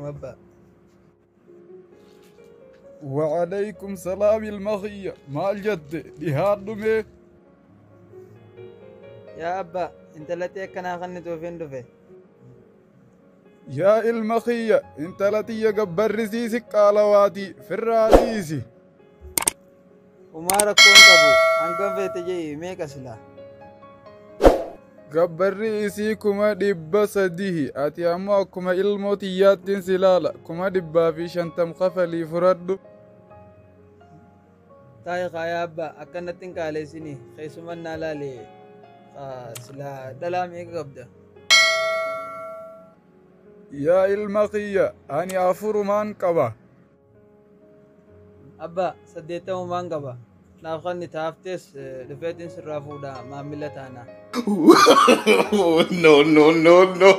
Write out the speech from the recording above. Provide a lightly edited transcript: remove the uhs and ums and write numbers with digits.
alaikum abbaa. Wa'alaykum salaam ilma kiyya, maal jette? Dhihaadhu mee. Yaa abbaa, intalatti akkanaa kannituufin dhufe. Yaa ilma kiyya, intala tiyya gabbarrisiisi qaalawaatii firraa dhiisi. Umaa rakkoon qabu, hangam feete je'i, meeqa silaa? Gabbarri isii 300,000, ati ammoo akkuma ilmoo tiyyaattiin si ilaala, 150,000 kafalii fudhadhu. Taa'i kaa yaa abbaa, akkanatti hin qaaleessini, keessuman naa laale, silaa dhalaa meeqa qabda? Yaa ilma kiyya, ani afurumaan qaba. Abbaa, 80 qaba. Naaf kanni taaftes dhufeetiin sirraa fuudha, maamila taana. No, no, no, no.